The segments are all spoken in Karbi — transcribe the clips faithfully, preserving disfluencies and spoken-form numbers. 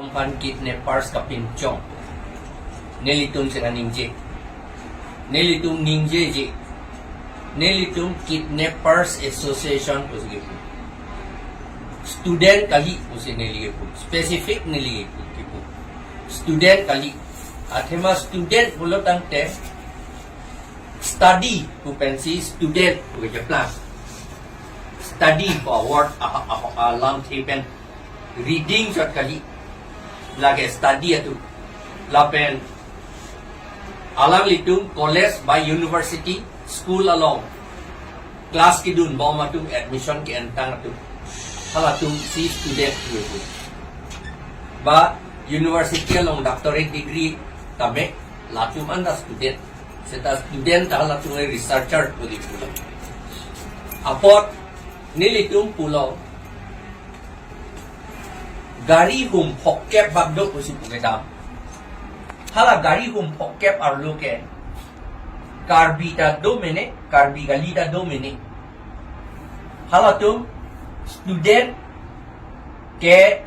Aphan kidnappers kapinchong. Nelitum sera ningje. Nelitum ningjeje. Nelitum Kidnappers Association pusi kipu. Student kali pusi neli kipu. Specific neli kipu. Student kali. Athema student pulo tangte study pu pensi student pu keplang. Study pu award a, a, a, alamthe pen reading chot kali. Lake study atum. Lapen alanglitum college ba university, school along class kedun bom atum, admission ke-entang atum, halatum si student pu. Ba university along doctorate degree tame, latum anta student. Seta student ta halatum researcher pu di pulo. Apot nelitum pulo, gari hum phokep bak do pusi pu kedam. Hala gari hum phokep arlo ke Karbi ta do mene, Karbi kali ta do mene. Halatum student ke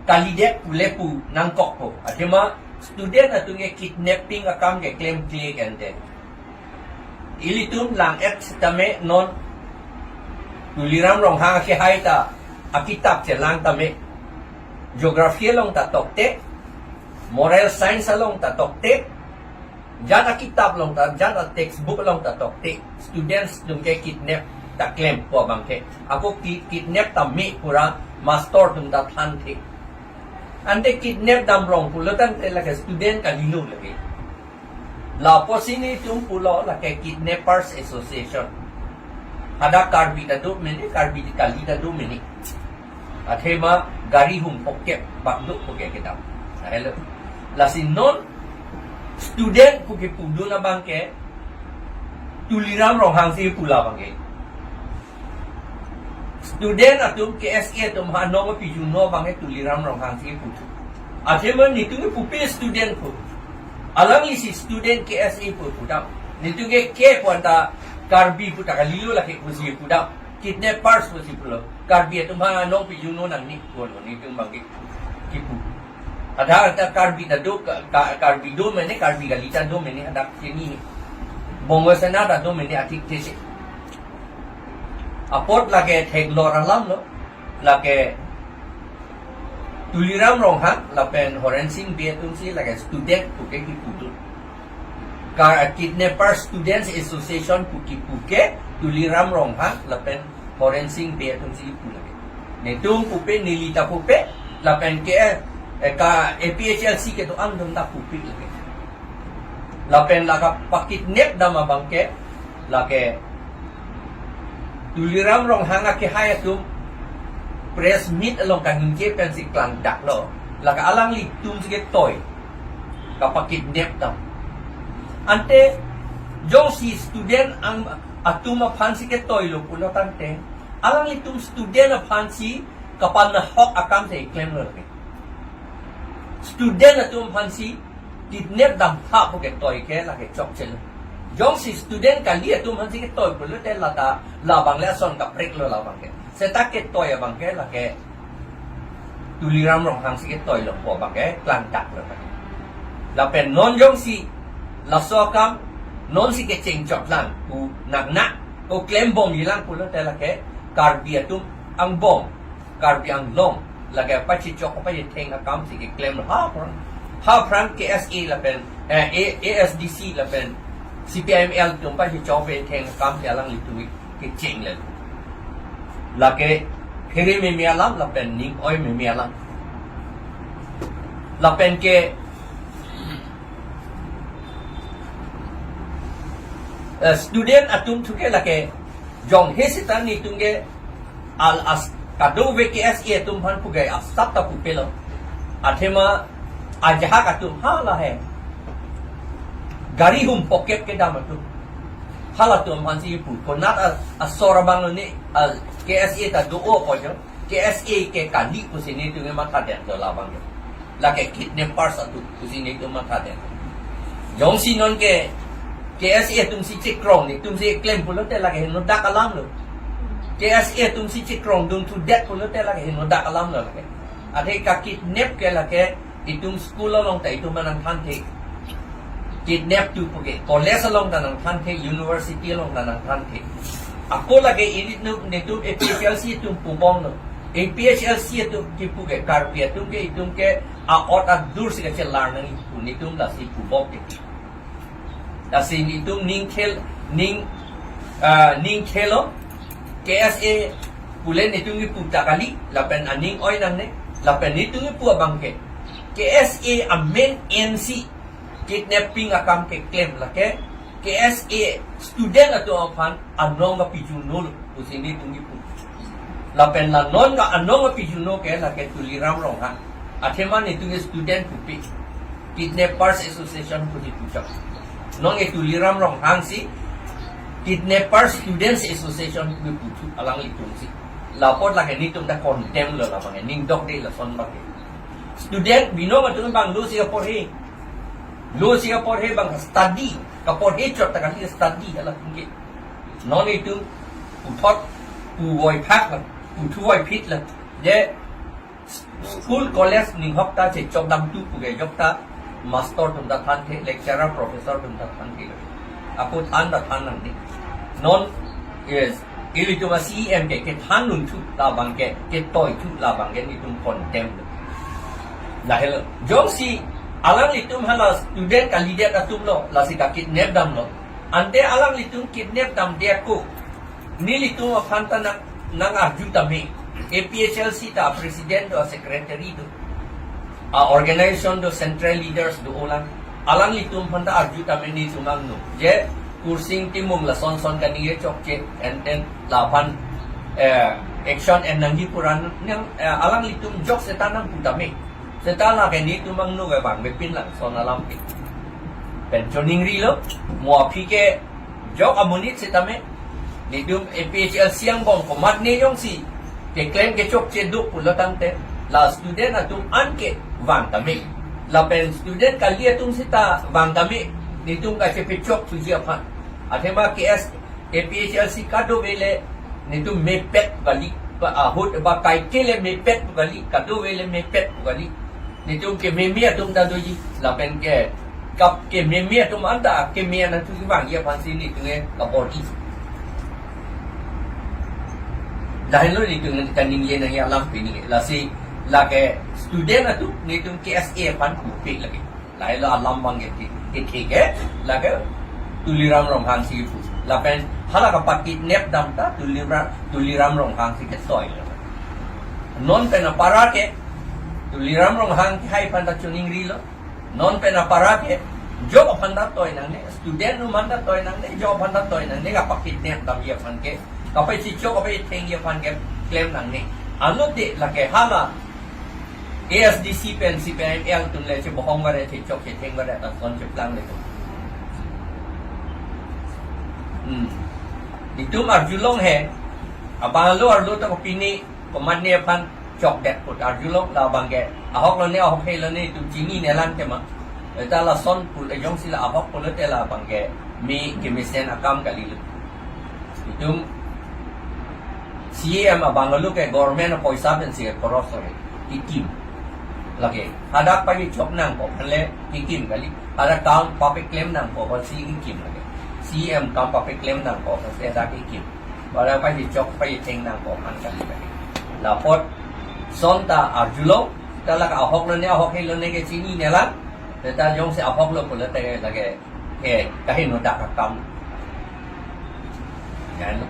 kalidet pule pu nangkokpo. Athema student atum ke kidnapping akam ke klemkle kente. Ilitum lang-et sitame non Tuliram Ronghang akehai ta akitap chelang tame, geography along ta tokte, moral science along ta tokte, jan akitap along ta, jan a textbook along ta tokte, students atum ke kidnap ta klempo abang ke. Ako ki-, kidnap ta me pura master atum ta thanthe. Ante kidnap damrong pulo tangte lake student kalilo lake. Lapusi nelitum pulo lake Kidnappers Association. Hadak Karbi ta do mene, Karbi kali ta do mene. Athema gari hum phokep bak do pu ke kedam. Hello. Lasi non student pu kepudun abang ke Tuliram Ronghang si pu la abang ke. Student atum K S A atum ha nong pijun no abang ke Tuliram Ronghang si pu. Athema nelitum ke pupe student pu. Alangli si student K S A pu pudam. Nelitum ke ke pu anta Karbi pu ta kalilo lake pusi pudam. Kidnappers pusi pulo. Karbi atum ha nong pijun no nangji pulo nelitum abang ke kipu. Hadak ta Karbi ta do, ka, ka, Karbi do mene, Karbi kali ta do mene, hadak chini. Bongo Sena ta do mene atik tese. Apot lake theklor alam lo, lake Tuliram Ronghang lapen Horen Sing Bey atum si lake student pu ke kipudun. Ka Kidnapper Students Association pu kipu ke Tuliram Ronghang lapen Horen Sing Bey atum si kipu lake. Nelitum pupe, neli ta pupe, lapen ke, eh, ka A P H L C kedo-an atum ta pupe lake. Lapen lake pakidnap dam abang ke, lake Tuliram Ronghang akehai atum press meet along kaningje pensi klangdaklo. Lake alanglitum si ketoi kapakidnap dam. Ante jongsi student ang atum aphan si ketoi lo pulo tangte, alanglitum student aphan si kapanahok akam si klemlo lake. Student atum aphan si kidnap dam tha pu ketoi ke lake chokchelo. Jongsi student kali atum aphan si ketoi pulote lata labang le ason kaprek lo labang ke. Seta ketoi abang ke lake Tuliram Ronghang si ketoi lo pu abang ke klangdaklo abang ke. Lapen non jongsi laso akam non si kecheng choklang pu nangnak ko klembomji lang pulote lake Karbi atum angbong, Karbi Anglong lake pachechok pachetheng akam si keklem ha aphrang. Ha aphrang K S A lapen, eh, A-, A S D C lapen C P I M L atum pachechok pachetheng akam si alanglitum kecheng lelo. Lake phere meme alam lapen ning oi meme alam. Lapen ke, eh, student atum thu ke lake jong he seta nelitum ke al as kadokave K S A atum aphan pugai asap ta pupelo. Athema ajahak atum hala he gari hum phokep kedam atum, halatum aphan si pu. Konat a, asor abang lo ni, a, K S A ta do-o ko jo. K S A ke kali pusi nelitum ke matha det do labang jo. Lake kidnappers atum pusi nelitum matha det. Jongsi non ke K S A atum si chekrong, nelitum si klem pulote lake henodak alam lo. K S A atum si chekrongdun thudet pulote lake henodak alam lo lake. Athe ka kidnap ke lake itum school along ta itum nangthanthe. Kidnap tu puke college along ta nangthanthe, university along ta nangthanthe. Ako lake ilitum netum A P H L C atum pubomlo. A P H L C atum kipu ke Karbi atum ke itum ke a-ot adur si kachelar nangji pu netum lasi pubom ke. Lasi netum ning khel, ning, ah, ning khelo, K S A pule netum kipu ta kali, lapen aning oi nangne, lapen netum kipu abang ke K S A amen ensi kidnapping akam keklem lake K S A student atum aphan anong kapijunolo pusi netum kipu. Lapen la non ka anong kapijunlo ke lake Tuliram Ronghang. Athema netum student pupe. Kidnappers Association pusi puchak. Non ke Tuliram Ronghang si Kidnapper Students Association pu puthu alanglitum si. Lapot lake netum ta condemn lo labang, ning dokde lason abang ke. Student binong atum abang lo si kaporhe. Lo si kaporhe abang study. Kaporhe chot ta kali study hala tinggi. Non itum puthot puvoiphak la, puthuvoiphit la. Je school college ninghok ta chechok dam tu puke jok ta master atum ta thanthe, lecturer professor atum ta thanthe. Ako than ta than nangne. Non, yes, ilitum a-C E M ke kethan dunthu labang ke, ketoi thu labang ke netum condemn. Lahelo. Jongsi alanglitum hala student kalidet atumlo, lasi ka kidnap damlo. Ante alanglitum kidnap damde ako. Nelitum aphan ta nang, nang arju tame. A P H L C ta president do, secretary do. A organization do, central leaders do olang. Alanglitum aphan ta arju tame netum angno. Je Kursing Timung lason son kaningje chokche, and then laphan, eh, action en nangji pu ra nang, eh, alanglitum jok seta nangpu tame. Seta lake netum angno ke bang bepin lang son alam ke. Pen choningrilo, mo aphi ke jok amonit setame, netum A P H L C angbong komatne jongsi keklem kechokche do pulo tangte, la student atum an ke vang tame. Lapen student kali atum seta vang tame, netum kachepechok thuji aphan. Athema K S A P H L C kadokave le netum mepet kali, ba ahut ba kaike le mepet kali, kadokave le mepet kali. Netum kememe atum ta doji, lapen ke kap kememe atum anta keme anang thuji vangji aphansi netum ke kabor-i. Lahelo netum kaningje nangji alam pini, lasi lake student atum netum K S A aphan pupe lake. Lahelo alam abang ke thi, thi, thi ke, lake Tuliram Ronghang si pu. Lapen hala kapakidnap dam ta Tuliram, Tuliram Ronghang si ketoi. Non pen apara ke, Tuliram Ronghang kehai aphan ta choningrilo. Non pen apara ke, jok aphan ta toi nangne, student atum aphan ta toi nangne, jok aphan ta toi nangne, kapakidnap damji aphan ke, kapachechok, kapachethengji aphan ke, klem nangne. Anut de lake hala, A S D C pen C P I M L atum le chebohong bare, chechok chetheng bare, ta son cheplang le. Hmm. Itum arjulong he, abang arlo arlo ta kopine, komatne aphan chokdet put arjulong labang ke, ahok lone, ahok he lone itum chinine lang tema. Eta lason pul ejong sila ahok pulote labang ke, me kemesen akam kalilo. Itum C E M abang lo ke government apoisa pensi ke koros ore. Kikim. Lake, hadak pachechok nangpo aphan le kikim kali. Hadak kam papeklem nangpo aphansi kikim lake. C E M kam papeklem nangpo aphansi hadak kikim. Hadak pachechok pachetheng nangpo aphan kali lake. Lapot son ta arjulong, ta lake ahok lone, ahok he lone ke chinine lang. Ta jongsi ahok lo pulote lake, eh, kaheno dak akam. Yan.